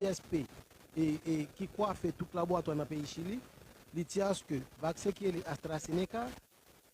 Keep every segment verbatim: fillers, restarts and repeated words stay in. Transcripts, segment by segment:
I S P e, e ki kwafe tout laboratwa nan peyi Chili, li di aske vaksen ki rele AstraZeneca,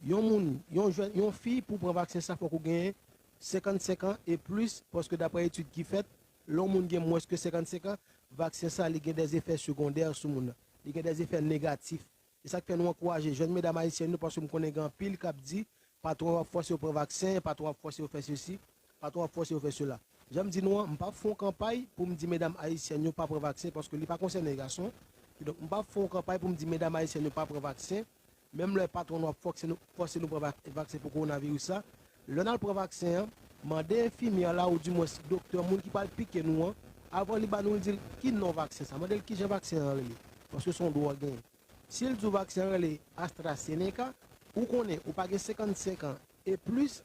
yon moun, yon jèn, yon fi pou pran vaksen sa fòk ou genyen senkannsenk an e plis, paske daprè etid ki fèt, lè yon moun gen mwens ke senkannsenk an, vaksen sa li gen dè efè segondè sou moun nan. Li gen dè efè negatif. E sa k fè nou ankouraje jèn medam ayisyèn yo, paske m konnen gen anpil k ap di, patwon yo ap fòse yo pran vaksen, patwon ap fòse yo fè sesi, patwon ap fòse yo fè sela. Jan m di nou an, m p ap fè yon kanpay pou m di medam ayisyèn yo pa pran vaksen, paske li pa konsène gason. Kidonk, m p ap fè yon kanpay pou m di medam ayisyèn yo pa pran vaksen, menm lè patwon nou ap fòse nou, fòse nou pran vak-, vaksen pou kowonaviris la. Lè n al pran vaksen an, mande enfimyè la oudimwens doktè moun ki pral pike nou an, avan li ba nou, li di l ki non vaksen sa. Mande l kijan vaksen an rele, paske se yon dwa w genyen. Si l di w vaksen an rele AstraZeneca, ou konnen ou pa gen senkannsenk an e plis,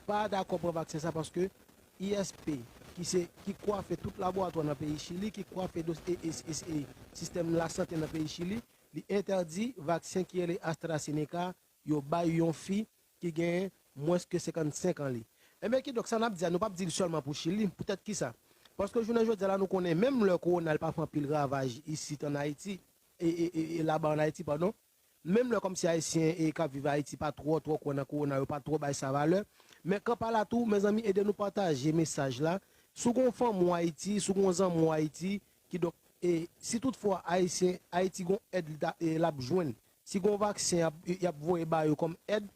pa dakò pran vaksen sa, paske I S P, ki se, ki kwafe tout laboratwa nan peyi Chili, ki kwafe dos-, e, e, e, e sistèm lasante nan peyi Chili, li entèdi vaksen ki rele AstraZeneca yo bay yon fi ki gen mwens ke senkannsenk an li. Enben, kidonk, sa n ap di a, nou p ap di l sèlman pou Chili. Poutèt kisa? Paske jounen jodi a la, nou konnen, menm lè kowona l pa fè anpil ravaj isit ann Ayiti, e, e, e, e laba ann Ayiti, padon, menm lè kòmsi Ayisyen e k ap viv Ayiti pa twò, twò kwè nan kowona, yo pa twò bay sa valè. Men kanpay la tou, mezanmi, ede nou pataje mesaj la. Si w gen yon fanmi w Ayiti, si w gen yon zanmi w Ayiti, kidonk, e si toutfwa Ayisyen, Ayiti gen yon èd li ta, e, l ap jwenn, si gen yon vaksen y ap, y ap voye ba yo kòm èd,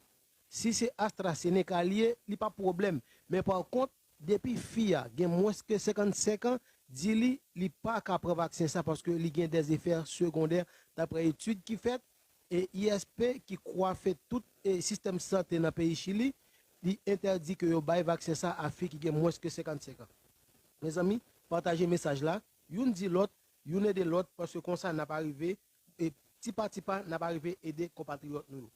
si se AstraZeneca li ye, li p ap pwoblèm. Men pa kont, depi fi a gen mwens ke senkannsenk an, di li, li pa ka pran vaksen sa paske li gen dèzefè segondè, daprè etid ki fèt, e I S P ki kwafe tout, e, sistèm sante nan peyi Chili, li entèdi ke yo bay vaksen sa a fi ki gen mwens ke senkannsenk an. Mezanmi, pataje mesaj la, youn di lòt, youn ede lòt, paske konsa n ap arive, e ti pa ti pa, n ap arive ede konpatriyòt nou yo.